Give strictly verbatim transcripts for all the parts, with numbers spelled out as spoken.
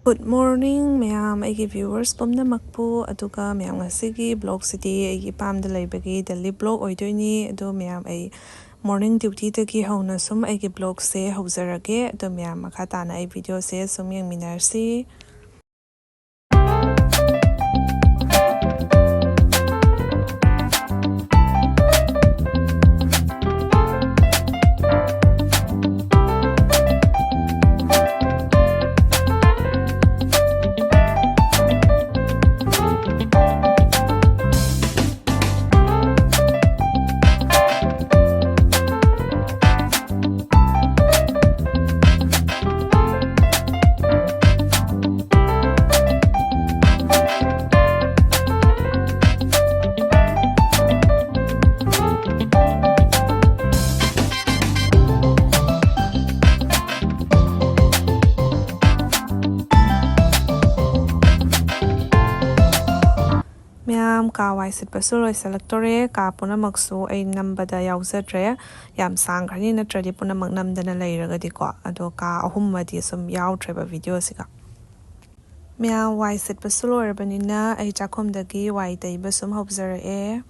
Good morning ꯃꯌꯥꯝ, ꯑꯩꯒꯤ viewers ꯄꯨꯝꯅꯃꯛꯄꯨ꯫ ꯑꯗꯨꯒ ꯃꯌꯥꯝ, ꯉꯁꯤꯒꯤ vlogꯁꯤꯗꯤ ꯑꯩꯒꯤ ꯏꯄꯥꯝꯗ ꯂꯩꯕꯒꯤ daily vlog ꯑꯣꯏꯗꯣꯏꯅꯤ꯫ ꯑꯗꯣ ꯃꯌꯥꯝ, ꯑꯩ morning dutyꯗꯒꯤ ꯍꯧꯅ ꯁꯨꯝ ꯑꯩꯒꯤ vlogꯁꯦ ꯍꯧꯖꯔꯒꯦ꯫ ꯑꯗꯣ ꯃꯌꯥꯝ, ꯃꯈꯥ ꯇꯥꯅ ꯑꯩ videoꯁꯦ ꯁꯨꯝ ꯌꯦꯡꯃꯤꯟꯅꯔꯁꯤ꯫ ꯃꯌꯥꯝ, ꯀꯥ ꯋꯥꯏ ꯁꯤꯠꯄꯁꯨ ꯂꯣꯏꯁꯤꯜꯂꯛꯇꯣꯔꯦ꯫ ꯀꯥ ꯄꯨꯝꯅꯃꯛꯁꯨ ꯑꯩ ꯅꯝꯕꯗ ꯌꯥꯎꯖꯗ꯭ꯔꯦ꯫ ꯌꯥꯝ ꯁꯥꯡꯈ꯭ꯔꯅꯤ ꯅꯠꯇ꯭ꯔꯗꯤ ꯄꯨꯝꯅꯃꯛ ꯅꯝꯗꯅ ꯂꯩꯔꯒꯗꯤꯀꯣ꯫ ꯑꯗꯣ ꯀꯥ ꯑꯍꯨꯝ ꯑꯃꯗꯤ ꯁꯨꯝ ꯌꯥꯎꯗ꯭ꯔꯦꯕ videoꯁꯤꯒ꯫ ꯃꯌꯥꯝ, ꯋꯥꯏ ꯁꯤꯠꯄꯁꯨ ꯂꯣꯏꯔꯕꯅꯤꯅ ꯑꯩ ꯆꯥꯛꯈꯨꯝꯗꯒꯤ ꯋꯥꯏ ꯇꯩꯕ ꯁꯨꯝ ꯍꯧꯖꯔꯛꯑꯦ꯫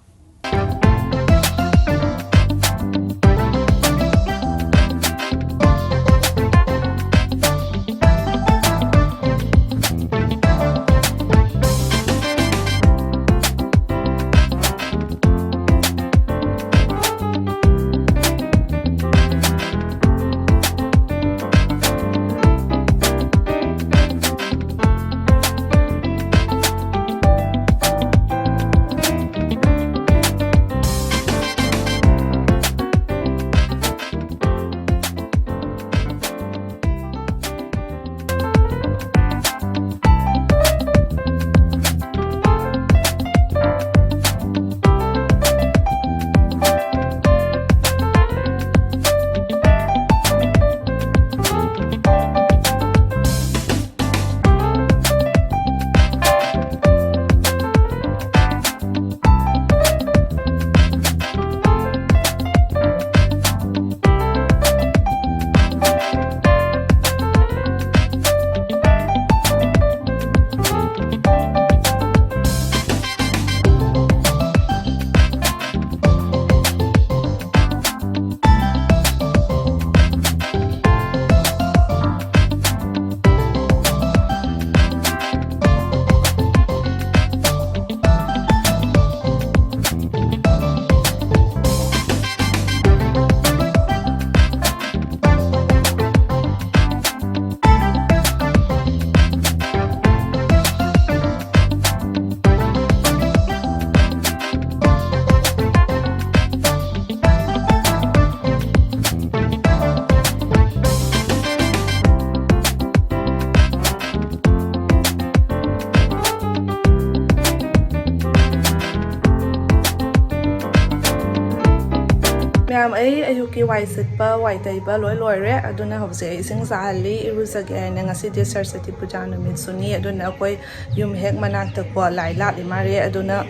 ꯃꯌꯥꯝ, ꯑꯩ ꯑꯌꯨꯛꯀꯤ ꯋꯥꯏ ꯁꯤꯠꯄ, ꯋꯥꯏ ꯇꯩꯕ ꯂꯣꯏ ꯂꯣꯏꯔꯦ꯫ ꯑꯗꯨꯅ ꯍꯧꯖꯤꯛ ꯑꯩ ꯏꯁꯤꯡ ꯁꯥꯍꯜꯂꯤ, ꯏꯔꯨꯖꯒꯦ ꯍꯥꯏꯅ꯫ ꯉꯁꯤꯗꯤ ꯁꯔꯁꯇꯤ ꯄꯨꯖꯥ ꯅꯨꯃꯤꯠꯁꯨꯅꯤ, ꯑꯗꯨꯅ ꯑꯩꯈꯣꯏ ꯌꯨꯝ ꯍꯦꯛ ꯃꯅꯥꯛꯇꯀꯣ ꯂꯥꯏ ꯂꯥꯠꯂꯤ ꯃꯥꯜꯂꯦ꯫ ꯑꯗꯨꯅ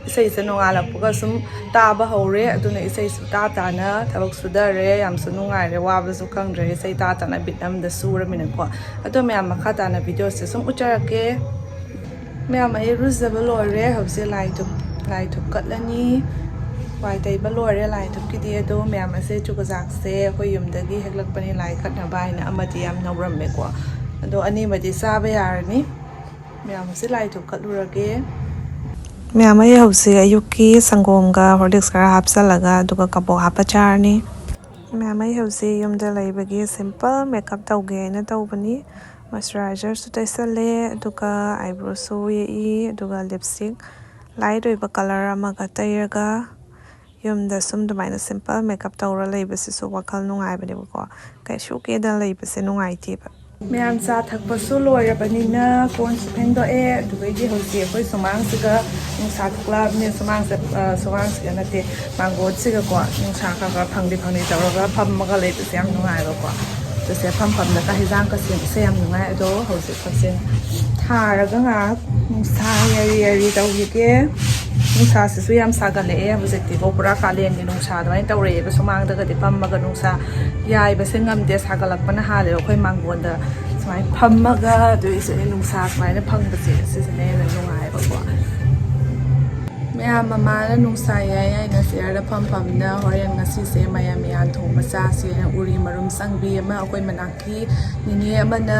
ꯏꯁꯩꯁꯦ ꯅꯣꯡꯉꯥꯜꯂꯛꯄꯒ ꯁꯨꯝ ꯇꯥꯕ ꯍꯧꯔꯦ꯫ ꯑꯗꯨꯅ ꯏꯁꯩꯁꯨ ꯇꯥ ꯇꯥꯅ ꯊꯕꯛ ꯁꯨꯊꯔꯦ꯫ ꯌꯥꯝꯁꯨ ꯅꯨꯡꯉꯥꯏꯔꯦ, ꯋꯥꯕꯁꯨ ꯈꯪꯗ꯭ꯔꯦ꯫ ꯏꯁꯩ ꯇꯥ ꯇꯥꯅ ꯕꯤꯠ ꯑꯃꯗ ꯁꯨꯔꯃꯤꯅꯀꯣ꯫ ꯑꯗꯣ ꯃꯌꯥꯝ, ꯃꯈꯥ ꯇꯥꯅ ꯚꯤꯗꯤꯑꯣꯁꯦ ꯁꯨꯝ ꯎꯠꯆꯔꯛꯀꯦ꯫ ꯃꯌꯥꯝ, ꯑꯩ ꯏꯔꯨꯖꯕ ꯂꯣꯏꯔꯦ꯫ ꯍꯧꯖꯤꯛ ꯂꯥꯏ ꯙꯨꯞ, ꯂꯥꯏ ꯙꯨꯞ ꯀꯠꯂꯅꯤ꯫ ꯋꯥꯏ ꯇꯩꯕ ꯂꯣꯏꯔꯦ ꯂꯥꯏ ꯙꯨꯞꯀꯤꯗꯤ꯫ ꯑꯗꯣ ꯃꯌꯥꯝ, ꯑꯁꯦ ꯆꯨꯖꯥꯛꯁꯦ ꯑꯩꯈꯣꯏ ꯌꯨꯝꯗꯒꯤ ꯍꯦꯛꯂꯛꯄꯅꯤ, ꯂꯥꯏ ꯀꯠꯅꯕ ꯍꯥꯏꯅ꯫ ꯑꯃꯗꯤ ꯌꯥꯝ ꯅꯧꯔꯝꯃꯦꯀꯣ, ꯑꯗꯣ ꯑꯅꯤꯃꯗꯤ ꯆꯥꯕ ꯌꯥꯔꯅꯤ꯫ ꯃꯌꯥꯝ, ꯍꯧꯖꯤꯛ ꯂꯥꯏ ꯙꯨꯞ ꯀꯠꯂꯨꯔꯒꯦ꯫ ꯃꯌꯥꯝ, ꯑꯩ ꯍꯧꯖꯤꯛ ꯑꯌꯨꯛꯀꯤ ꯁꯪꯒꯣꯝꯒ ꯍꯣꯔꯂꯤꯛꯁ ꯈꯔ ꯍꯥꯞꯆꯜꯂꯒ ꯑꯗꯨꯒ ꯀꯕꯣꯛ ꯍꯥꯞꯄ ꯆꯥꯔꯅꯤ꯫ ꯃꯌꯥꯝ, ꯑꯩ ꯍꯧꯖꯤꯛ ꯌꯨꯝꯗ ꯂꯩꯕꯒꯤ ꯁꯤꯝꯄꯜ ꯃꯦꯀꯞ ꯇꯧꯒꯦ ꯍꯥꯏꯅ ꯇꯧꯕꯅꯤ꯫ ꯃꯣꯏꯆꯔꯥꯏꯖꯔꯁꯨ ꯇꯩꯁꯜꯂꯦ, ꯑꯗꯨꯒ ꯑꯥꯏꯕ꯭ꯔꯣꯁꯨ ꯌꯦꯛꯏ, ꯑꯗꯨꯒ ꯂꯤꯞꯁꯇꯤꯛ ꯂꯥꯏꯠ ꯑꯣꯏꯕ ꯀꯂꯔ ꯑꯃꯒ ꯇꯩꯔꯒ ꯌꯨꯝꯗ ꯁꯨꯝ ꯑꯗꯨꯃꯥꯏꯅ ꯁꯤꯝꯄꯜ ꯃꯦꯀꯞ ꯇꯧꯔ ꯂꯩꯕꯁꯤꯁꯨ ꯋꯥꯈꯜ ꯅꯨꯡꯉꯥꯏꯕꯅꯦꯕꯀꯣ꯫ ꯀꯩꯁꯨ ꯀꯦꯗꯅ ꯂꯩꯕꯁꯦ ꯅꯨꯡꯉꯥꯏꯇꯦꯕ꯫ ꯃꯌꯥꯝ, ꯆꯥ ꯊꯛꯄꯁꯨ ꯂꯣꯏꯔꯕꯅꯤꯅ ꯀꯣꯟꯁꯨ ꯐꯦꯡꯗꯣꯛꯑꯦ꯫ ꯑꯗꯨꯗꯩꯗꯤ ꯍꯧꯖꯤꯛ ꯑꯩꯈꯣꯏ ꯁꯨꯃꯥꯡꯁꯤꯒ ꯅꯨꯡꯁꯥ ꯊꯣꯛꯂꯛꯑꯕꯅꯤ꯫ ꯁꯨꯃꯥꯡꯁꯦ, ꯑ, ꯁꯨꯃꯥꯡꯁꯤꯒ ꯅꯠꯇꯦ, ꯃꯥꯡꯒꯣꯟꯁꯤꯒꯀꯣ ꯅꯨꯡꯁꯥ ꯈꯔ ꯈꯔ ꯐꯪꯂꯤ ꯐꯪꯂꯤ ꯇꯧꯔꯒ ꯐꯝꯃꯒ ꯂꯩꯕꯁꯦ ꯌꯥꯝ ꯅꯨꯡꯉꯥꯏꯕꯀꯣ꯫ ꯑꯗꯨꯁꯦ ꯐꯝ ꯐꯝꯗꯒ ꯍꯩꯖꯥꯡ ꯀ ꯁꯦꯝꯕꯁꯦ ꯌꯥꯝ ꯅꯨꯡꯉꯥꯏ꯫ ꯑꯗꯣ ꯍꯧꯖꯤꯛ ꯐꯛꯆꯤꯟ ꯊꯥꯔꯒ ꯉꯥꯏꯍꯥꯛ ꯅꯨꯡꯁꯥ ꯌꯥꯏꯔꯤ ꯌꯥꯏꯔꯤ ꯇꯧꯈꯤꯒꯦ꯫ ꯅꯨꯡꯁꯥꯁꯤꯁꯨ ꯌꯥꯝ ꯁꯥꯒꯠꯂꯛꯑꯦ ꯍꯧꯖꯤꯛꯇꯤꯀꯣ, ꯄꯨꯔꯥ ꯀꯥꯂꯦꯟꯒꯤ ꯅꯨꯡꯁꯥ ꯑꯗꯨꯃꯥꯏꯅ ꯇꯧꯔꯛꯑꯦꯕ꯫ ꯁꯨꯃꯥꯡꯗꯒꯗꯤ ꯐꯝꯃꯒ ꯅꯨꯡꯁꯥ ꯌꯥꯏꯕꯁꯦ ꯉꯝꯗꯦ, ꯁꯥꯒꯠꯂꯛꯄꯅ ꯍꯥꯜꯂꯦꯕ꯫ ꯑꯩꯈꯣꯏ ꯃꯥꯡꯒꯣꯟꯗ ꯁꯨꯃꯥꯏꯅ ꯐꯝꯃꯒ ꯑꯗꯨꯏꯁꯦ ꯅꯨꯡꯁꯥ ꯁꯨꯃꯥꯏꯅ ꯐꯪꯕꯁꯦ ꯁꯤꯁꯤꯅ ꯍꯦꯟꯅ ꯅꯨꯡꯉꯥꯏꯕꯀꯣ꯫ ꯃꯌꯥꯝ, ꯃꯃꯥꯅ ꯅꯨꯡꯁꯥ ꯌꯥꯏ ꯌꯥꯏꯅ ꯆꯤꯌꯔꯗ ꯐꯝ ꯐꯝꯅ ꯍꯣꯔꯦꯟ ꯉꯁꯤꯁꯦ ꯃꯌꯥꯟ ꯃꯌꯥꯟ ꯊꯣꯡꯕ ꯆꯥꯁꯦꯅ ꯎꯔꯤ ꯃꯔꯨꯝ ꯆꯪꯕꯤ ꯑꯃ ꯑꯩꯈꯣꯏ ꯃꯅꯥꯛꯀꯤ ꯅꯤꯅꯦ ꯑꯃꯅ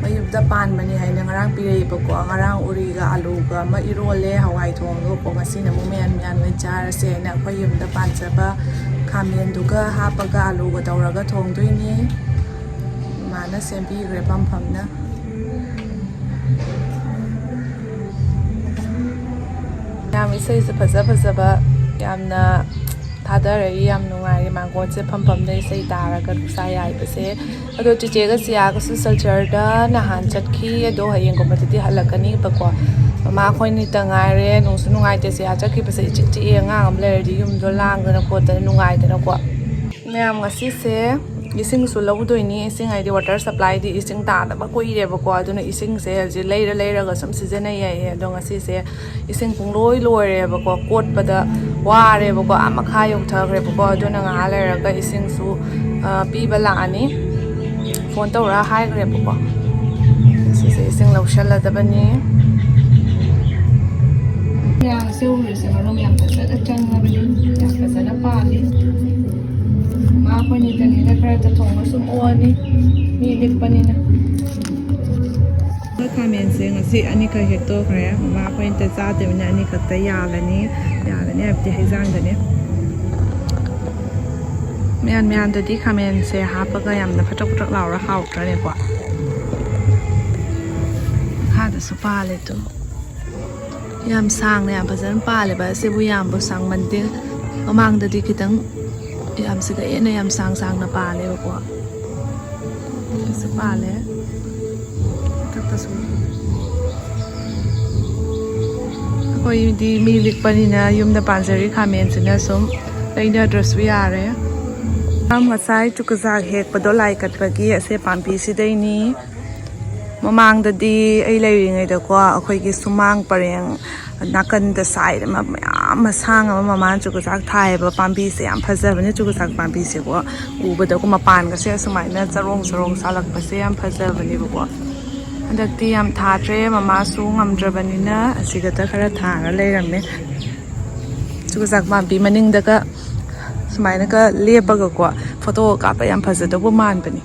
ꯃꯌꯨꯝꯗ ꯄꯥꯟꯕꯅꯤ ꯍꯥꯏꯅ ꯉꯔꯥꯡ ꯄꯤꯔꯛꯏꯕꯀꯣ꯫ ꯉꯔꯥꯡ ꯎꯔꯤꯒ ꯑꯂꯨꯒ ꯑꯃ ꯏꯔꯣꯜꯂꯦ, ꯍꯋꯥꯏ ꯊꯣꯡꯉꯒꯀꯣ꯫ ꯉꯁꯤꯅ ꯑꯃꯨꯛ ꯃꯌꯥꯟ ꯃꯌꯥꯟ ꯑꯣꯏꯅ ꯆꯥꯔꯁꯦ ꯍꯥꯏꯅ ꯑꯩꯈꯣꯏ ꯌꯨꯝꯗ ꯄꯥꯟꯖꯕ ꯈꯥꯃꯦꯟꯗꯨꯒ ꯍꯥꯞꯄꯒ ꯑꯂꯨꯒ ꯇꯧꯔꯒ ꯊꯣꯡꯗꯣꯏꯅꯤ꯫ ꯃꯥꯅ ꯁꯦꯝꯕꯤꯈ꯭ꯔꯦ ꯐꯝ ꯐꯝꯅ꯫ ꯌꯥꯝ ꯏꯁꯩꯁꯨ ꯐꯖ ꯐꯖꯕ ꯌꯥꯝꯅ ꯊꯥꯗꯔꯛꯏ, ꯌꯥꯝ ꯅꯨꯡꯉꯥꯏꯔꯦ꯫ ꯃꯥꯡꯒꯣꯟꯁꯦ ꯐꯝ ꯐꯝꯗ ꯏꯁꯩ ꯇꯥꯔꯒ ꯅꯨꯡꯁꯥ ꯌꯥꯏꯕꯁꯦ꯫ ꯑꯗꯣ ꯆꯤꯆꯦꯒ ꯁꯤꯌꯥꯒꯁꯨ ꯁꯤꯜꯆꯔꯗ ꯅꯍꯥꯟ ꯆꯠꯈꯤ, ꯑꯗꯣ ꯍꯌꯦꯡꯒꯨꯝꯕꯗꯗꯤ ꯍꯜꯂꯛꯀꯅꯤꯕꯀꯣ꯫ ꯃꯃꯥ ꯑꯩꯈꯣꯏꯅꯤꯇ ꯉꯥꯏꯔꯦ꯫ ꯅꯨꯡꯁꯨ ꯅꯨꯡꯉꯥꯏꯇꯦ꯫ ꯁꯤꯌꯥ ꯆꯠꯈꯤꯕꯁꯦ ꯏꯆꯤꯛ ꯆꯤꯛꯑꯦ꯫ ꯑꯉꯥꯡ ꯑꯃ ꯂꯩꯔꯗꯤ ꯌꯨꯝꯗꯣ ꯂꯥꯡꯗꯅ ꯈꯣꯠꯇꯅ ꯅꯨꯡꯉꯥꯏꯗꯅꯀꯣ꯫ ꯃꯌꯥꯝ, ꯉꯁꯤꯁꯦ ꯏꯁꯤꯡꯁꯨ ꯂꯧꯗꯣꯏꯅꯤ꯫ ꯏꯁꯤꯡ ꯍꯥꯏꯗꯤ ꯋꯥꯇꯔ ꯁꯄ꯭ꯂꯥꯏꯗꯤ ꯏꯁꯤꯡ ꯇꯥꯗꯕ ꯀꯨꯏꯔꯦꯕꯀꯣ꯫ ꯑꯗꯨꯅ ꯏꯁꯤꯡꯁꯦ ꯍꯧꯖꯤꯛ ꯂꯩꯔ ꯂꯩꯔꯒ ꯁꯨꯝ ꯁꯤꯖꯤꯟꯅꯩ ꯍꯥꯏꯌꯦ꯫ ꯑꯗꯣ ꯉꯁꯤꯁꯦ ꯏꯁꯤꯡ ꯄꯨꯡꯂꯣꯏ ꯂꯣꯏꯔꯦꯕꯀꯣ꯫ ꯀꯣꯠꯄꯗ ꯋꯥꯔꯦꯕꯀꯣ꯫ ꯑꯥ ꯃꯈꯥ ꯌꯧꯊꯈ꯭ꯔꯦꯕꯀꯣ꯫ ꯑꯗꯨꯅ ꯉꯥꯏꯍꯥꯛ ꯂꯩꯔꯒ ꯏꯁꯤꯡꯁꯨ, ꯑ, ꯄꯤꯕ ꯂꯥꯛꯑꯅꯤ꯫ ꯐꯣꯟ ꯇꯧꯔ ꯍꯥꯏꯈ꯭ꯔꯦꯕꯀꯣ꯫ ꯁꯤꯁꯦ ꯏꯁꯤꯡ ꯂꯧꯁꯜꯂꯗꯕꯅꯤ꯫ ꯃꯌꯥꯝꯁꯦ ꯎꯔꯤꯁꯦ ꯃꯔꯨꯝ ꯌꯥꯝ ꯐꯖꯅ ꯆꯪꯉꯕꯅꯤ, ꯌꯥꯝ ꯐꯖꯅ ꯄꯥꯜꯂꯤ꯫ ꯃꯥ ꯑꯩꯈꯣꯏꯅꯤꯗꯅꯤꯅ ꯈꯔ ꯆꯠꯊꯣꯛꯅ ꯁꯨꯝ ꯑꯣꯛꯑꯅꯤ, ꯃꯤ ꯂꯤꯛꯄꯅꯤꯅ꯫ ꯈꯥꯃꯦꯟꯁꯦ ꯉꯁꯤ ꯑꯅꯤꯈꯛ ꯍꯦꯛꯇꯣꯛꯈ꯭ꯔꯦ꯫ ꯃꯃꯥ ꯑꯩꯈꯣꯏꯅ ꯆꯥꯗꯕꯅꯤꯅ ꯑꯅꯤꯈꯛꯇ ꯌꯥꯜꯂꯅꯤ꯫ ꯌꯥꯜꯂꯅꯤ ꯍꯥꯏꯕꯗꯤ ꯍꯩꯖꯥꯡꯗꯅꯦ꯫ ꯃꯌꯥꯟ ꯃꯌꯥꯟꯗꯗꯤ ꯈꯥꯃꯦꯟꯁꯦ ꯍꯥꯞꯄꯒ ꯌꯥꯝꯅ ꯐꯠꯇ꯭ꯔꯛ ꯐꯠꯇ꯭ꯔꯛ ꯂꯥꯎꯔ ꯍꯥꯎꯇ꯭ꯔꯅꯦꯀꯣ꯫ ꯃꯈꯥꯗꯁꯨ ꯄꯥꯜꯂꯦ ꯇꯨ꯫ ꯌꯥꯝ ꯁꯥꯡꯅ ꯌꯥꯝ ꯐꯖꯅ ꯄꯥꯜꯂꯦꯕ꯫ ꯑꯁꯤꯕꯨ ꯌꯥꯝꯕꯨ ꯁꯥꯡꯃꯟꯗꯦ꯫ ꯃꯃꯥꯡꯗꯗꯤ ꯈꯤꯇꯪ ꯌꯥꯝꯁꯤꯗ ꯍꯦꯟꯅ ꯌꯥꯝ ꯁꯥꯡ ꯁꯥꯡꯅ ꯄꯥꯜꯂꯦꯕꯀꯣ꯫ ꯁꯤꯁꯨ ꯄꯥꯜꯂꯦ꯫ ꯃꯊꯛꯇꯁꯨ꯫ ꯑꯩꯈꯣꯏꯗꯤ ꯃꯤ ꯂꯤꯛꯄꯅꯤꯅ ꯌꯨꯝꯗ ꯄꯥꯟꯖꯔꯤ ꯈꯥꯃꯦꯟꯁꯤꯅ ꯁꯨꯝ ꯂꯩꯅꯗ꯭ꯔꯁꯨ ꯌꯥꯔꯦ꯫ ꯉꯁꯥꯏ ꯆꯨꯀꯖꯥꯛ ꯍꯦꯛꯄꯗꯣ ꯂꯥꯏ ꯀꯠꯄꯒꯤ ꯑꯁꯦ ꯄꯥꯝꯕꯤꯁꯤꯗꯩꯅꯤ꯫ ꯃꯃꯥꯡꯗꯗꯤ ꯑꯩ ꯂꯩꯔꯤꯉꯩꯗꯀꯣ, ꯑꯩꯈꯣꯏꯒꯤ ꯁꯨꯃꯥꯡ ꯄꯔꯦꯡ ꯅꯥꯀꯟꯗ ꯁꯥꯏꯗ ꯑꯃ ꯃꯌꯥꯝ ꯑꯁꯥꯡ ꯑꯃ ꯃꯃꯥꯅ ꯆꯨꯀꯖꯥꯛ ꯊꯥꯏꯌꯦꯕ꯫ ꯄꯥꯝꯕꯤꯁꯦ ꯌꯥꯝ ꯐꯖꯕꯅꯦ ꯆꯨꯀꯖꯥꯛ ꯄꯥꯝꯕꯤꯁꯦꯀꯣ꯫ ꯎꯕꯗꯀꯣ ꯃꯄꯥꯟꯒꯁꯦ ꯑꯁꯨꯃꯥꯏꯅ ꯆꯔꯣꯡ ꯆꯔꯣꯡ ꯁꯥꯠꯂꯛꯄꯁꯦ ꯌꯥꯝ ꯐꯖꯕꯅꯦꯕꯀꯣ꯫ ꯍꯟꯗꯛꯇꯤ ꯌꯥꯝ ꯊꯥꯗ꯭ꯔꯦ, ꯃꯃꯥꯁꯨ ꯉꯝꯗ꯭ꯔꯕꯅꯤꯅ ꯑꯁꯤꯗꯇ ꯈꯔ ꯊꯥꯔ ꯂꯩꯔꯝꯃꯦ꯫ ꯆꯨꯀꯖꯥꯛ ꯄꯥꯝꯕꯤ ꯃꯅꯤꯡꯗꯒ ꯁꯨꯃꯥꯏꯅꯒ ꯂꯦꯞꯄꯒꯀꯣ ꯐꯣꯇꯣ ꯀꯥꯞꯄ ꯌꯥꯝ ꯐꯖꯗꯧꯕ ꯃꯥꯟꯕꯅꯤ꯫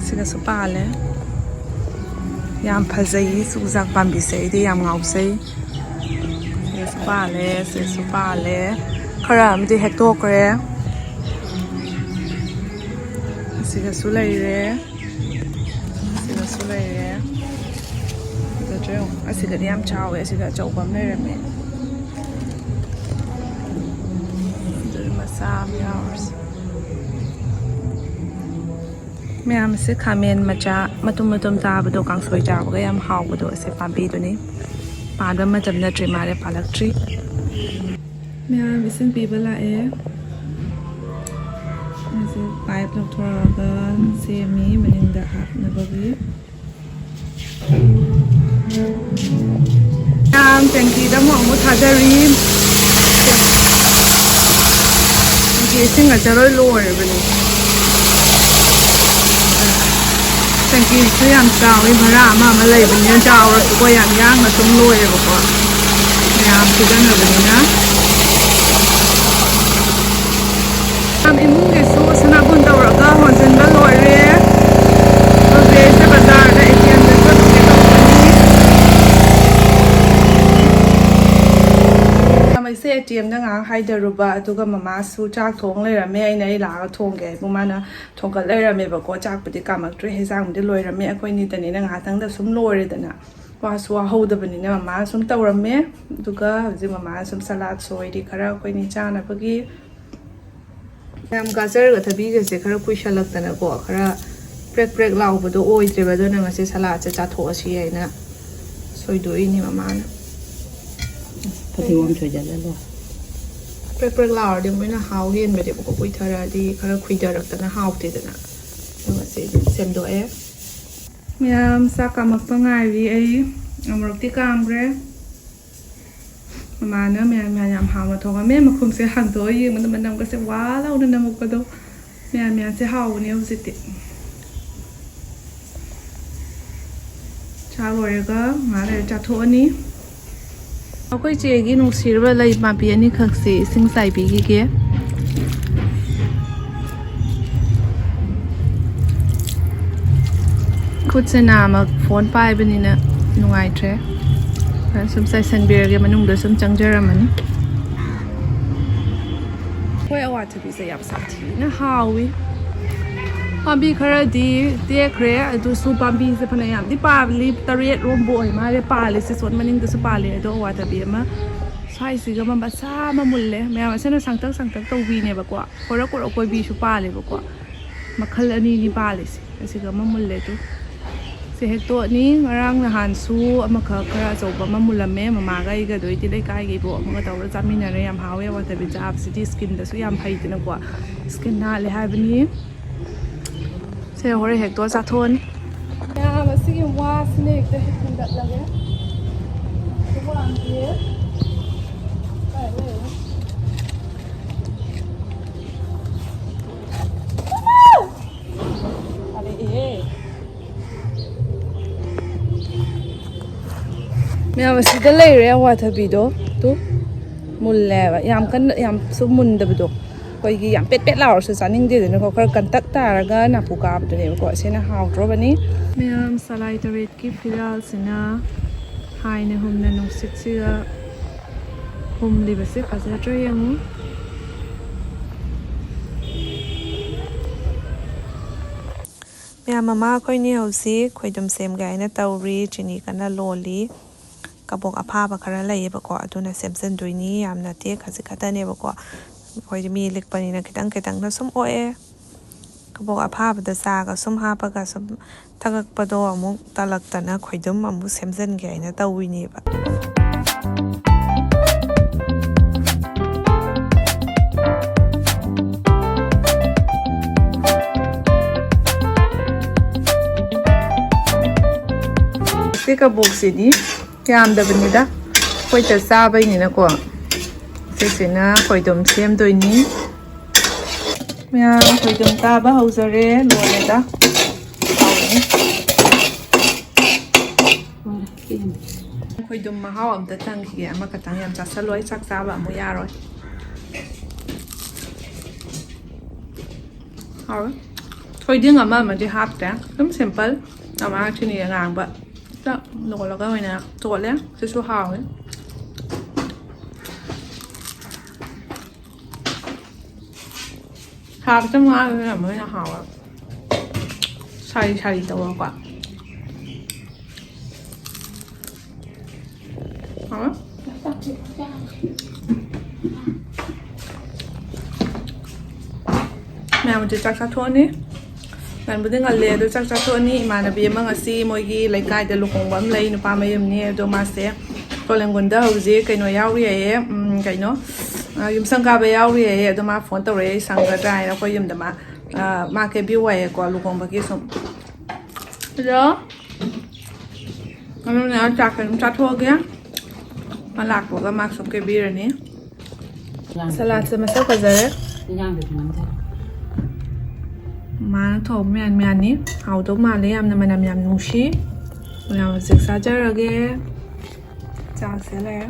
ꯁꯤꯒꯁꯨ ꯄꯥꯜꯂꯦ꯫ ꯌꯥꯝ ꯐꯖꯩ ꯆꯨꯖꯥꯛ ꯄꯥꯝꯕꯤꯁꯦ, ꯑꯩꯗꯤ ꯌꯥꯝ ꯉꯥꯎꯖꯩ꯫ ꯁꯤꯒꯁꯨ ꯄꯥꯜꯂꯦ, ꯁꯤꯒꯁꯨ ꯄꯥꯜꯂꯦ꯫ ꯈꯔ ꯑꯃꯗꯤ ꯍꯦꯛꯇꯣꯛꯈ꯭ꯔꯦ꯫ ꯑꯁꯤꯒꯁꯨ ꯂꯩꯔꯦ꯫ ꯑꯁꯤꯒꯁꯨ ꯂꯩꯔꯦ꯫ ꯐꯖꯗ꯭ꯔꯣ ꯌꯦꯡꯉꯣ? ꯑꯁꯤꯗꯗꯤ ꯌꯥꯝ ꯆꯥꯎꯋꯦ꯫ ꯑꯁꯤꯗ ꯑꯆꯧꯕ ꯑꯃ ꯂꯩꯔꯝꯃꯦ꯫ ꯑꯗꯨꯗꯤ ꯃꯆꯥ ꯑꯃ ꯌꯥꯎꯔꯁꯤ꯫ ꯃꯌꯥꯝꯁꯦ ꯈꯥꯃꯦꯟ ꯃꯆꯥ ꯃꯇꯨꯝ ꯃꯇꯨꯝ ꯇꯥꯕꯗꯣ, ꯀꯥꯡꯁꯣꯏ ꯆꯥꯕꯒ ꯌꯥꯝ ꯍꯥꯎꯕꯗꯣ, ꯑꯁꯦ ꯄꯥꯝꯕꯤꯗꯨꯅꯤ꯫ ꯄꯥꯟꯕ ꯃꯇꯝ ꯅꯠꯇ꯭ꯔꯤ ꯃꯥꯜꯂꯦ, ꯄꯥꯜꯂꯛꯇ꯭ꯔꯤ꯫ ꯃꯌꯥꯝ ꯏꯁꯤꯡ ꯄꯤꯕ ꯂꯥꯛꯑꯦ꯫ ꯍꯧꯖꯤꯛ ꯄꯥꯏꯞ ꯂꯧꯊꯣꯔꯛꯑꯒ ꯁꯦꯝꯃꯤ ꯃꯅꯤꯡꯗ ꯍꯥꯞꯅꯕꯒꯤ꯫ ꯌꯥꯝ ꯇꯦꯡꯀꯤꯗ ꯑꯃꯨꯛ ꯑꯃꯨꯛ ꯊꯥꯗꯔꯤ꯫ ꯇꯦꯡꯀꯤ ꯏꯁꯤꯡ ꯑꯁꯦ ꯂꯣꯏ ꯂꯣꯏꯔꯕꯅꯤ꯫ ꯇꯦꯡꯀꯤꯁꯨ ꯌꯥꯝ ꯆꯥꯎꯋꯤ, ꯚꯔꯥ ꯑꯃ ꯑꯃ ꯂꯩꯕꯅꯤꯅ ꯆꯥꯎꯔꯁꯨꯀꯣ ꯌꯥꯝ ꯌꯥꯡꯅ ꯑꯗꯨꯝ ꯂꯣꯏꯌꯦꯕꯀꯣ, ꯃꯌꯥꯝ ꯁꯤꯖꯤꯟꯅꯕꯅꯤꯅ꯫ ꯌꯥꯝ ꯏꯃꯨꯡꯒꯤꯁꯨ ꯁꯅꯥꯕꯨꯟ ꯇꯧꯔꯒ ꯍꯣꯟꯖꯤꯟꯕ ꯂꯣꯏꯔꯦ꯫ ꯍꯧꯖꯤꯛ ꯑꯩꯁꯦ ꯕꯖꯥꯔꯗ ꯑꯦ ꯇꯤ ꯑꯦꯝꯗ ꯆꯠꯂꯨꯒꯦ ꯇꯧꯕꯅꯤ꯫ ꯃꯌꯥꯝ ꯑꯩꯁꯦ ꯑꯦ ꯇꯤ ꯑꯦꯝꯗ ꯉꯥꯏꯍꯥꯛ ꯍꯥꯏꯊꯔꯨꯕ, ꯑꯗꯨꯒ ꯃꯃꯥꯁꯨ ꯆꯥꯛ ꯊꯣꯡ ꯂꯩꯔꯝꯃꯦ꯫ ꯑꯩꯅ ꯑꯩ ꯂꯥꯛꯑꯒ ꯊꯣꯡꯒꯦ ꯍꯥꯏꯕꯨ ꯃꯥꯅ ꯊꯣꯡꯒꯠ ꯂꯩꯔꯝꯃꯦꯕꯀꯣ꯫ ꯆꯥꯛꯄꯨꯗꯤ ꯀꯥꯝꯃꯛꯇ꯭ꯔꯦ, ꯍꯦꯟꯖꯥꯡꯕꯨꯗꯤ ꯂꯣꯏꯔꯝꯃꯦ꯫ ꯑꯩꯈꯣꯏꯅꯤꯗꯅꯤꯅ ꯉꯥꯏꯍꯥꯛꯇꯪꯗ ꯁꯨꯝ ꯂꯣꯏꯔꯦꯗꯅ꯫ ꯋꯥꯁꯨ ꯋꯥꯍꯧꯗꯕꯅꯤꯅ ꯃꯃꯥꯅ ꯁꯨꯝ ꯇꯧꯔꯝꯃꯦ꯫ ꯑꯗꯨꯒ ꯍꯧꯖꯤꯛ ꯃꯃꯥꯅ ꯁꯨꯝ ꯁꯂꯥꯠ ꯁꯣꯏꯔꯤ ꯈꯔ ꯑꯩꯈꯣꯏꯅꯤ ꯆꯥꯅꯕꯒꯤ꯫ ꯃꯌꯥꯝ ꯒꯥꯖꯔꯒ ꯊꯕꯤꯒꯁꯦ ꯈꯔ ꯀꯨꯏꯁꯜꯂꯛꯇꯅꯀꯣ, ꯈꯔ ꯄ꯭ꯔꯦꯛ ꯄ꯭ꯔꯦꯛ ꯂꯥꯎꯕꯗꯣ ꯑꯣꯏꯗ꯭ꯔꯦꯕ꯫ ꯑꯗꯨꯅ ꯉꯁꯤ ꯁꯂꯥꯠꯁꯦ ꯆꯥꯊꯣꯛꯑꯁꯤ ꯍꯥꯏꯅ ꯁꯣꯏꯗꯣꯛꯏꯅꯦ ꯃꯃꯥꯅ꯫ ꯐꯗꯤꯒꯣꯝ ꯁꯣꯏꯖꯜꯂ ꯂꯣꯏꯔꯦ꯫ ꯄ꯭ꯔꯦꯛ ꯄ꯭ꯔꯦꯛ ꯂꯥꯎꯔꯗꯤ ꯃꯣꯏꯅ ꯍꯥꯎ ꯍꯦꯟꯕꯅꯦꯕꯀꯣ, ꯀꯨꯏꯊꯔꯛꯑꯗꯤ ꯈꯔ ꯈꯨꯏꯊꯔꯛꯇꯅ ꯍꯥꯎꯇꯦꯗꯅ꯫ ꯑꯗꯣ ꯉꯁꯤ ꯑꯗꯨꯝ ꯁꯦꯝꯗꯣꯛꯑꯦ꯫ ꯃꯌꯥꯝ ꯆꯥꯛ ꯀꯥꯝꯃꯛꯄ ꯉꯥꯏꯔꯤ ꯑꯩ꯫ ꯑꯃꯨꯔꯛꯇꯤ ꯀꯥꯝꯈ꯭ꯔꯦ꯫ ꯃꯃꯥꯅ ꯃꯌꯥꯝ ꯃꯌꯥꯝ ꯌꯥꯝ ꯍꯥꯎꯅ ꯊꯣꯡꯉꯝꯃꯦ꯫ ꯃꯈꯨꯝꯁꯦ ꯍꯥꯡꯗꯣꯛꯑ ꯌꯦꯡꯕꯗ ꯃꯅꯝꯒꯁꯦ ꯋꯥ ꯂꯥꯎꯅ ꯅꯝꯃꯛꯄꯗꯣ꯫ ꯃꯌꯥꯝ ꯃꯌꯥꯝꯁꯦ ꯍꯥꯎꯕꯅꯦ ꯍꯧꯖꯤꯛꯇꯤ꯫ ꯆꯥꯛ ꯂꯣꯏꯔꯒ ꯉꯥꯏꯍꯥꯛ ꯂꯩꯔ ꯆꯥꯊꯣꯛꯑꯅꯤ꯫ ꯑꯩꯈꯣꯏ ꯆꯦꯒꯤ ꯅꯨꯡꯁꯤꯔꯕ ꯂꯩ ꯄꯥꯝꯕꯤ ꯑꯅꯤꯈꯛꯁꯦ ꯏꯁꯤꯡ ꯆꯥꯏꯕꯤꯈꯤꯒꯦ꯫ ꯈꯨꯠꯁꯦ ꯅꯥꯝꯃ ꯐꯣꯟ ꯄꯥꯏꯕꯅꯤꯅ ꯅꯨꯡꯉꯥꯏꯇ꯭ꯔꯦ꯫ ꯁꯨꯝ ꯆꯥꯏꯁꯟꯕꯤꯔꯒꯦ, ꯃꯅꯨꯡꯗ ꯁꯨꯝ ꯆꯪꯖꯔꯝꯃꯅꯤ꯫ ꯑꯩꯈꯣꯏ ꯑꯋꯥꯊꯕꯤꯁꯦ ꯌꯥꯝ ꯁꯥꯊꯤꯅ ꯍꯥꯎꯋꯤ꯫ ꯄꯥꯝꯕꯤ ꯈꯔꯗꯤ ꯇꯦꯛꯈ꯭ꯔꯦ, ꯑꯗꯨꯁꯨ ꯄꯥꯝꯕꯤꯁꯦ ꯐꯅꯌꯥꯝꯗꯤ ꯄꯥꯜꯂꯤ, ꯇꯔꯦꯠ ꯔꯣꯝꯕꯨ ꯑꯣꯏ ꯃꯥꯜꯂꯦ ꯄꯥꯜꯂꯤꯁꯦ꯫ ꯁꯣꯠ ꯃꯅꯤꯡꯗꯁꯨ ꯄꯥꯜꯂꯦ, ꯑꯗꯣ ꯑꯋꯥꯊꯕꯤ ꯑꯃ ꯁ꯭ꯋꯥꯏꯁꯤꯒ ꯑꯃ ꯃꯆꯥ ꯑꯃ ꯃꯨꯜꯂꯦ꯫ ꯃꯌꯥꯝ ꯑꯁꯤꯅ ꯁꯥꯡꯇꯛ ꯁꯥꯡꯇꯛ ꯇꯧꯕꯤꯅꯦꯕꯀꯣ, ꯀꯣꯔꯛ ꯀꯣꯔꯛ ꯀꯣꯏꯕꯤꯁꯨ ꯄꯥꯜꯂꯦꯕꯀꯣ꯫ ꯃꯈꯜ ꯑꯅꯤꯅꯤ ꯄꯥꯜꯂꯤꯁꯦ꯫ ꯑꯁꯤꯒ ꯑꯃ ꯃꯨꯜꯂꯦ ꯇꯨ꯫ ꯁꯤ ꯍꯦꯛꯇꯣꯛꯑꯅꯤ꯫ ꯉꯔꯥꯡ ꯅꯍꯥꯟꯁꯨ ꯑꯃꯈꯛ ꯈꯔ ꯑꯆꯧꯕ ꯑꯃ ꯃꯨꯜꯂꯝꯃꯦ꯫ ꯃꯃꯥꯒ ꯑꯩꯒ ꯑꯗꯨ ꯏꯇꯤ ꯂꯩꯀꯥꯏꯒꯤ ꯏꯕꯣꯛ ꯑꯃꯒ ꯇꯧꯔꯒ ꯆꯥꯃꯤꯟꯅꯔꯦ꯫ ꯌꯥꯝ ꯍꯥꯎꯋꯦ꯫ ꯑꯋꯥꯊꯕꯤ ꯆꯥꯕꯁꯤꯗꯤ ꯁ꯭ꯀꯤꯟꯗꯁꯨ ꯌꯥꯝ ꯐꯩꯗꯅꯀꯣ꯫ ꯁ꯭ꯀꯤꯟ ꯅꯥꯜꯂꯦ ꯍꯥꯏꯕꯅꯤ꯫ ꯁꯦ ꯍꯣꯔꯦꯟ ꯍꯦꯛꯇꯣꯛꯑ ꯆꯥꯊꯣꯛꯑꯅꯤ꯫ ꯃꯌꯥꯝ ꯑꯁꯤꯒꯤ ꯋꯥꯁꯤꯅ ꯍꯦꯛꯇ ꯍꯦꯛꯆꯤꯟꯒꯠꯂꯒꯦ꯫ ꯑꯗꯨꯕꯨ ꯂꯥꯡꯗꯦ꯫ ꯀꯥꯏ ꯂꯩꯔꯦ? ꯃꯌꯥꯝ ꯑꯁꯤꯗ ꯂꯩꯔꯦ ꯑꯋꯥꯊꯕꯤꯗꯣ꯫ ꯇꯨ ꯃꯨꯜꯂꯦꯕ꯫ ꯌꯥꯝ ꯀꯟꯅ ꯌꯥꯝꯁꯨ ꯃꯨꯟꯗꯕꯗꯣ꯫ ꯑꯩꯈꯣꯏꯒꯤ ꯌꯥꯝ ꯄꯦꯠ ꯄꯦꯠ ꯂꯥꯎꯔꯁꯨ ꯆꯥꯅꯤꯡꯗꯦꯗꯅꯀꯣ꯫ ꯈꯔ ꯀꯟꯇꯛ ꯇꯥꯔꯒ ꯅꯥꯄꯨ ꯀꯥꯕꯗꯨꯅꯦꯕꯀꯣ꯫ ꯑꯁꯤꯅ ꯍꯥꯎꯗ꯭ꯔꯣꯕꯅꯤ꯫ ꯃꯌꯥꯝ ꯁꯂꯥꯏ ꯇꯔꯦꯠꯀꯤ ꯐꯤꯔꯥꯜꯁꯤꯅ ꯍꯥꯏꯅ ꯍꯨꯝꯅ ꯅꯨꯡꯁꯤꯠꯁꯤꯒ ꯍꯨꯝꯂꯤꯕꯁꯦ ꯐꯖꯗ꯭ꯔꯥ ꯌꯦꯡꯉꯨ꯫ ꯃꯌꯥꯝ ꯃꯃꯥ ꯑꯩꯈꯣꯏꯅꯤ ꯍꯧꯖꯤꯛ ꯈꯣꯏꯗꯨꯝ ꯁꯦꯝꯒꯦ ꯍꯥꯏꯅ ꯇꯧꯔꯤ꯫ ꯆꯤꯅꯤ ꯀꯟꯅ ꯂꯣꯜꯂꯤ꯫ ꯀꯕꯣꯛ ꯑꯐꯥꯕ ꯈꯔ ꯂꯩꯌꯦꯕꯀꯣ, ꯑꯗꯨꯅ ꯁꯦꯝꯖꯟꯗꯣꯏꯅꯤ꯫ ꯌꯥꯝ ꯅꯠꯇꯦ, ꯈꯖꯤꯛ ꯈꯛꯇꯅꯦꯕꯀꯣ꯫ ꯑꯩꯈꯣꯏꯗꯤ ꯃꯤ ꯂꯤꯛꯄꯅꯤꯅ ꯈꯤꯇꯪ ꯈꯤꯇꯪꯅ ꯁꯨꯝ ꯑꯣꯛꯑꯦ꯫ ꯀꯕꯣꯛ ꯑꯐꯥꯕꯗ ꯆꯥꯒ ꯁꯨꯝ ꯍꯥꯞꯄꯒ ꯁꯨꯝ ꯊꯛꯂꯛꯄꯗꯣ ꯑꯃꯨꯛ ꯇꯜꯂꯛꯇꯅ ꯈꯣꯏꯗꯨꯝ ꯑꯃꯨꯛ ꯁꯦꯝꯖꯟꯒꯦ ꯍꯥꯏꯅ ꯇꯧꯔꯤꯅꯦꯕ꯫ ꯁꯤ ꯀꯕꯣꯛꯁꯤꯗꯤ ꯌꯥꯝꯗꯕꯅꯤꯗ, ꯑꯩꯈꯣꯏꯗ ꯆꯥꯕꯩꯅꯤꯅꯀꯣ꯫ ꯁꯤꯁꯤꯅ ꯈꯣꯏꯗꯨꯝ ꯁꯦꯝꯗꯣꯏꯅꯤ꯫ ꯃꯌꯥꯝ ꯈꯣꯏꯗꯨꯝ ꯆꯥꯕ ꯍꯧꯖꯔꯦ, ꯂꯣꯏꯔꯦꯗ꯫ ꯍꯥꯎꯔꯅꯤ꯫ ꯈꯣꯏꯗꯨꯝ ꯃꯍꯥꯎ ꯑꯝꯇ ꯇꯪꯈꯤꯒꯦ꯫ ꯑꯃꯈꯛꯇꯪ ꯌꯥꯝ ꯆꯥꯁꯜꯂꯣꯏ, ꯆꯥꯛ ꯆꯥꯕ ꯑꯃꯨꯛ ꯌꯥꯔꯣꯏ꯫ ꯍꯥꯎꯋꯦ꯫ ꯊꯣꯏꯗꯤꯡ ꯑꯃ ꯑꯃꯗꯤ ꯍꯥꯞꯇꯦ, ꯑꯗꯨꯝ ꯁꯤꯝꯄꯜ꯫ ꯑꯃ ꯆꯤꯅꯤ ꯑꯉꯥꯡꯕ ꯇ ꯂꯣꯜꯂꯒ ꯑꯣꯏꯅ ꯇꯣꯠꯂꯦ꯫ ꯁꯤꯁꯨ ꯍꯥꯎꯋꯦ꯫ ꯁꯥ ꯈꯤꯇꯪ ꯉꯥꯡꯕꯅ ꯃꯣꯏꯅ ꯍꯥꯎꯋꯦ꯫ ꯁꯥꯔꯤ ꯁꯥꯔꯤ ꯇꯧꯔꯒꯀꯣ꯫ ꯍꯥꯎꯋꯦ꯫ ꯃꯌꯥꯝ ꯍꯧꯖꯤꯛ ꯆꯥꯛ ꯆꯥꯊꯣꯛꯑꯅꯤ꯫ ꯉꯟꯕꯨꯗꯤ ꯉꯜꯂꯦ ꯑꯗꯣ ꯆꯥꯛ ꯆꯥꯊꯣꯛꯑꯅꯤ꯫ ꯏꯃꯥꯟꯅꯕꯤ ꯑꯃ ꯉꯁꯤ ꯃꯣꯏꯒꯤ ꯂꯩꯀꯥꯏꯗ ꯂꯨꯍꯣꯡꯕ ꯑꯃ ꯂꯩ, ꯅꯨꯄꯥ ꯃꯌꯨꯝꯅꯤ꯫ ꯑꯗꯣ ꯃꯥꯁꯦ ꯀꯣꯂꯦꯟꯒꯣꯟꯗ ꯍꯧꯖꯤꯛ ꯀꯩꯅꯣ ꯌꯥꯎꯔꯤ ꯍꯥꯏꯌꯦ, ꯎꯝ, ꯀꯩꯅꯣ, ꯑ, ꯌꯨꯝꯁꯪ ꯀꯥꯕ ꯌꯥꯎꯔꯤ ꯍꯥꯏꯌꯦ꯫ ꯑꯗꯣ ꯃꯥ ꯐꯣꯟ ꯇꯧꯔꯛꯑꯦ, ꯑꯩ ꯁꯪꯒꯗ꯭ꯔꯥ ꯍꯥꯏꯅ꯫ ꯑꯩꯈꯣꯏ ꯌꯨꯝꯗ ꯃꯥ, ꯑ, ꯃꯥ ꯀꯦꯕꯤꯌꯨ ꯍꯥꯏꯌꯦꯀꯣ ꯂꯨꯍꯣꯡꯕꯒꯤ ꯁꯨꯝ꯫ ꯑꯗꯣ ꯑꯗꯨꯅ ꯆꯥꯛꯁꯦ ꯑꯗꯨꯝ ꯆꯥꯊꯣꯛꯑꯒꯦ꯫ ꯃꯥ ꯂꯥꯛꯄꯒ ꯃꯥ ꯁꯨꯝ ꯀꯦꯕꯤꯔꯅꯤ꯫ ꯁꯂꯥꯠꯁꯦ ꯃꯁꯛ ꯐꯖꯔꯦ꯫ ꯏꯟꯖꯥꯡꯗꯨꯗꯤ ꯅꯝꯊꯔꯦ꯫ ꯃꯥꯅ ꯊꯣꯡꯕ ꯃꯌꯥꯟ ꯃꯌꯥꯟꯅꯤ꯫ ꯍꯥꯎꯗꯧ ꯃꯥꯜꯂꯦ꯫ ꯌꯥꯝꯅ ꯃꯅꯝ ꯌꯥꯝ ꯅꯨꯡꯁꯤ꯫ ꯃꯌꯥꯝ ꯍꯧꯖꯤꯛ ꯆꯥꯖꯔꯒꯦ꯫ ꯆꯥꯛꯁꯦ ꯂꯩꯔꯦ꯫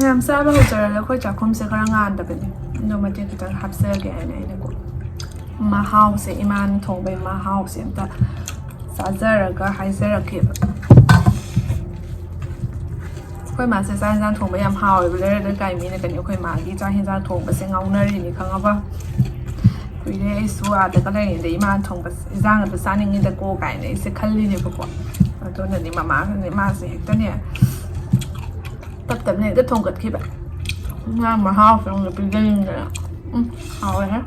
ꯃꯌꯥꯝ ꯆꯥꯕ ꯍꯧꯖꯔꯒ ꯑꯩꯈꯣꯏ ꯆꯥꯛꯈꯨꯝꯁꯦ ꯈꯔ ꯉꯥꯟꯗꯕꯅꯦ꯫ ꯑꯗꯣ ꯃꯇꯦꯛ ꯈꯤꯇꯪ ꯍꯥꯞꯆꯔꯒꯦ ꯍꯥꯏꯅ ꯑꯩꯅꯀꯣ꯫ ꯃꯍꯥꯎꯁꯦ, ꯏꯃꯥꯅ ꯊꯣꯡꯕꯒꯤ ꯃꯍꯥꯎꯁꯦ ꯑꯝꯇ ꯆꯥꯖꯔꯒ ꯍꯥꯏꯖꯔꯛꯀꯦꯕ꯫ ꯑꯩꯈꯣꯏ ꯃꯥꯁꯦ ꯆꯥꯛ ꯌꯦꯟꯖꯥꯡ ꯊꯣꯡꯕ ꯌꯥꯝ ꯍꯥꯎꯋꯦꯕ꯫ ꯂꯩꯔꯛ ꯂꯩꯀꯥꯏ ꯃꯤꯅ ꯀꯩꯅꯣ ꯑꯩꯈꯣꯏ ꯃꯥꯒꯤ ꯆꯥꯛ ꯌꯦꯟꯖꯥꯡ ꯊꯣꯡꯕꯁꯦ ꯉꯥꯎꯅꯔꯤꯅꯤ, ꯈꯪꯉꯕ? ꯀꯨꯏꯔꯦ ꯑꯩꯁꯨ ꯑꯥꯗꯒ ꯂꯩꯔꯤꯉꯩꯗ ꯏꯃꯥꯅ ꯊꯣꯡꯕ ꯏꯟꯖꯥꯡ ꯑꯗꯨ ꯆꯥꯅꯤꯡꯉꯤꯗꯀꯣ ꯀꯥꯏꯅ ꯑꯩꯁꯦ ꯈꯜꯂꯤꯅꯦꯕꯀꯣ꯫ ꯑꯗꯨꯅꯅꯦ ꯃꯃꯥꯅꯅꯦ ꯃꯥꯁꯦ ꯍꯦꯛꯇꯅꯦ ꯇꯞ ꯇꯞꯅ ꯍꯦꯛꯇ ꯊꯣꯡꯒꯠꯈꯤꯕ꯫ ꯉꯥ ꯃꯍꯥꯎꯁꯦ ꯑꯃꯨꯛ ꯄꯤꯖꯅꯤꯡꯗꯅ꯫ ꯎꯝ, ꯍꯥꯎꯋꯦꯍꯦ꯫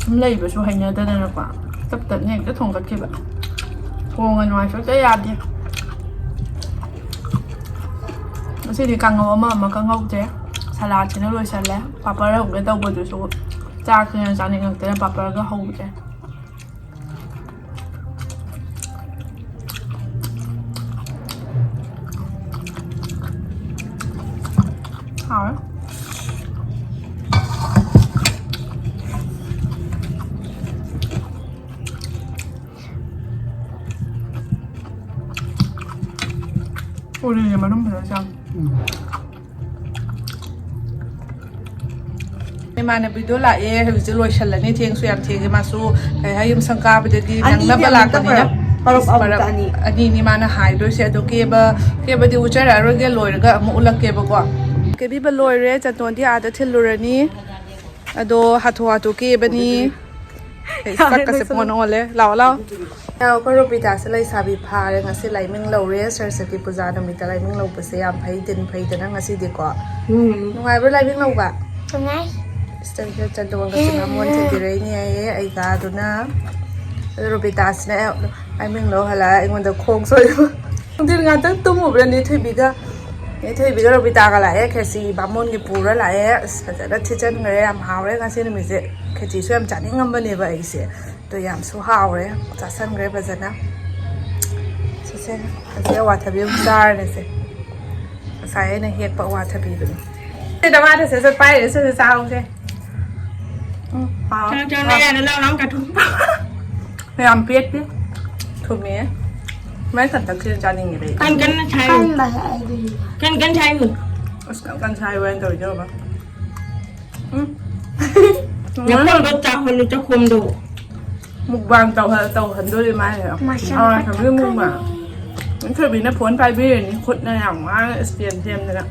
ꯁꯨꯝ ꯂꯩꯕꯁꯨ ꯍꯩꯅꯗꯗꯅꯀꯣ, ꯇꯞ ꯇꯞꯅ ꯍꯦꯛꯇ ꯊꯣꯡꯒꯠꯈꯤꯕ꯫ ꯊꯣꯡꯒꯅꯨ ꯍꯥꯏꯁꯨ ꯍꯦꯛꯇ ꯌꯥꯗꯦ꯫ ꯉꯁꯤꯗꯤ ꯀꯥꯡꯉꯧ ꯑꯃ ꯑꯃ ꯀꯥꯡꯉꯧꯁꯦ ꯁꯂꯥꯠꯁꯤꯅ ꯂꯣꯏꯁꯜꯂꯦ꯫ ꯄꯥꯄꯔ ꯍꯧꯒꯦ ꯇꯧꯕꯗꯨꯁꯨ ꯆꯥꯛꯁꯤꯅ ꯆꯥꯅꯤꯡꯉꯛꯇꯅ ꯄꯥꯄꯔꯒ ꯍꯧꯗ꯭ꯔꯦ꯫ ꯍꯥꯎꯋꯦ꯫ ꯎꯔꯤꯁꯦ ꯃꯅꯨꯡ ꯐꯖꯅ ꯆꯪꯉꯦ꯫ ꯎꯝ꯫ ꯏꯃꯥꯟꯅꯕꯤꯗꯣ ꯂꯥꯛꯑꯦ, ꯍꯧꯖꯤꯛꯁꯦ ꯂꯣꯏꯁꯜꯂꯅꯤ꯫ ꯊꯦꯡꯁꯨ ꯌꯥꯝ ꯊꯦꯡꯉꯦ꯫ ꯃꯥꯁꯨ ꯀꯩ ꯍꯥꯏ, ꯌꯨꯝ ꯁꯪ ꯀꯥꯕꯗꯗꯤ ꯑꯅꯤꯗꯤ ꯅꯪꯅꯕ ꯑꯃꯨꯛꯇ ꯂꯥꯛꯄꯅꯤꯅ꯫ ꯄꯔꯞ, ꯄꯔꯞ ꯑꯃꯨꯛꯇ ꯑꯅꯤ꯫ ꯑꯅꯤꯅꯤ ꯃꯥꯅ ꯍꯥꯏꯗꯣꯏꯁꯦ꯫ ꯑꯗꯣ ꯀꯦꯕ, ꯀꯦꯕꯗꯤ ꯎꯠꯆꯔꯛꯑꯔꯣꯏꯒꯦ, ꯂꯣꯏꯔꯒ ꯑꯃꯨꯛ ꯎꯠꯂꯛꯀꯦꯕꯀꯣ꯫ ꯀꯦꯕꯤꯕ ꯂꯣꯏꯔꯦ, ꯆꯟꯗꯣꯟꯗꯤ ꯑꯥꯗ ꯊꯤꯜꯂꯨꯔꯅꯤ꯫ ꯑꯗꯣ ꯍꯥꯊꯨ ꯍꯥꯊꯨ ꯀꯦꯕꯅꯤ꯫ ꯑꯩ ꯁꯛꯀꯁꯦ ꯄꯣꯟ ꯑꯣꯜꯂꯦ꯫ ꯂꯥꯛꯑꯣ, ꯂꯥꯛꯑꯣ꯫ ꯑꯩꯈꯣꯏ ꯔꯣꯕꯤꯇꯥꯁꯦ ꯂꯩꯁꯥꯕꯤ ꯐꯥꯔꯦ꯫ ꯉꯁꯤ ꯂꯥꯏꯃꯤꯡ ꯂꯧꯔꯦ꯫ ꯁꯔꯁꯇꯤ ꯄꯨꯖꯥ ꯅꯨꯃꯤꯠꯇ ꯂꯥꯏꯃꯤꯡ ꯂꯧꯕꯁꯦ ꯌꯥꯝ ꯐꯩ, ꯗꯤꯟ ꯐꯩꯗꯅ ꯉꯁꯤꯗꯤꯀꯣ꯫ ꯎꯝ꯫ ꯅꯨꯡꯉꯥꯏꯕ꯭ꯔꯣ ꯂꯥꯏꯃꯤꯡ ꯂꯧꯕ? ꯅꯨꯡꯉꯥꯏ꯫ ꯁꯤꯁꯇꯔꯁꯦ ꯆꯟꯗꯣꯟꯒ ꯆꯤꯅꯥꯃꯣꯟ ꯊꯤꯟꯕꯤꯔꯛꯏꯅꯦ ꯍꯥꯏꯌꯦ ꯑꯩꯒ꯫ ꯑꯗꯨꯅ ꯑꯗꯨ ꯔꯣꯕꯤꯇꯥꯁꯤꯅ ꯑꯩ ꯃꯤꯡ ꯂꯧ ꯍꯜꯂꯛꯑ ꯑꯩꯉꯣꯟꯗ ꯈꯣꯡ ꯁꯣꯏꯕ꯫ ꯅꯨꯡꯊꯤꯜ ꯉꯥꯛꯇꯪ ꯇꯨꯝꯃꯨꯕ꯭ꯔꯥ ꯅꯦꯊꯣꯏꯕꯤꯒ? ꯅꯦꯊꯣꯏꯕꯤꯒ ꯔꯣꯕꯤꯇꯥꯒ ꯂꯥꯛꯑꯦ, ꯈꯦꯆꯤ ꯕꯥꯃꯣꯟꯒꯤ ꯄꯨꯔ ꯂꯥꯛꯑꯦ꯫ ꯑꯁ, ꯐꯖꯅ ꯊꯤꯠꯆꯟꯈ꯭ꯔꯦ꯫ ꯌꯥꯝ ꯍꯥꯎꯔꯦ ꯉꯁꯤ ꯅꯨꯃꯤꯠꯁꯦ꯫ ꯈꯦꯆꯤꯁꯨ ꯌꯥꯝ ꯆꯥꯅꯤꯡꯉꯝꯕꯅꯦꯕ ꯑꯩꯁꯦ, ꯑꯗꯣ ꯌꯥꯝꯁꯨ ꯍꯥꯎꯔꯦ꯫ ꯆꯥꯁꯟꯈ꯭ꯔꯦ ꯐꯖꯅ꯫ ꯁꯤꯁꯦ, ꯑꯁꯤ ꯑꯋꯥꯊꯕꯤ ꯑꯃ ꯆꯥꯔꯅꯤꯁꯦ꯫ ꯉꯁꯥꯏ ꯑꯩꯅ ꯍꯦꯛꯄ ꯑꯋꯥꯊꯕꯤꯗꯨꯅꯤ꯫ ꯁꯤꯗ ꯃꯥꯅ ꯁꯠ ꯁꯠ ꯄꯥꯏꯔꯦ, ꯁꯠ ꯁꯠ ꯆꯥꯍꯧꯁꯦ꯫ ꯎꯝ, ꯍꯥꯎ꯫ ꯆꯥꯛ ꯆꯥꯅ ꯌꯥꯔꯦ, ꯂꯥꯎ ꯂꯥꯎ ꯀꯥꯊꯣꯛ꯫ ꯌꯥꯝ ꯄꯦꯠꯇꯦ꯫ ꯊꯨꯝꯃꯦ꯫ ꯃꯥꯏ ꯀꯟꯇꯛꯁꯤꯗ ꯆꯥꯅꯤꯡꯉꯦꯕ ꯑꯩ꯫ ꯀꯟ ꯀꯟꯅ ꯁꯥꯏꯌꯨ꯫ ꯀꯟꯕ ꯍꯥꯏꯗꯤ꯫ ꯀꯟ ꯀꯟ ꯁꯥꯏꯌꯨ꯫ ꯑꯁ, ꯀꯟ ꯀꯟ ꯁꯥꯏꯌꯨ ꯍꯥꯏꯅ ꯇꯧꯔꯤꯁꯦ ꯌꯦꯡꯉꯣ꯫ ꯎꯝ꯫ ꯅꯈꯣꯟꯗꯣ ꯇꯥꯍꯜꯂꯨ, ꯆꯈꯣꯝꯗꯣ꯫ ꯃꯨꯛꯕꯥꯡ ꯇꯧꯍ-, ꯇꯧꯍꯟꯗꯣꯔꯤ ꯃꯥꯏꯁꯦ꯫ ꯃꯁꯝ ꯑꯥ, ꯀꯛꯊꯠꯈ꯭ꯔꯦ꯫ ꯊꯝꯕꯤꯌꯨ ꯃꯨꯛꯕꯥꯡ꯫ ꯅꯦꯊꯣꯏꯕꯤꯅ ꯐꯣꯟ ꯄꯥꯏꯕꯤꯔꯅꯤ, ꯈꯨꯠꯅ ꯌꯥꯝ ꯉꯥꯡꯉ ꯏꯁꯇꯦꯟ ꯁꯦꯝꯗꯅ꯫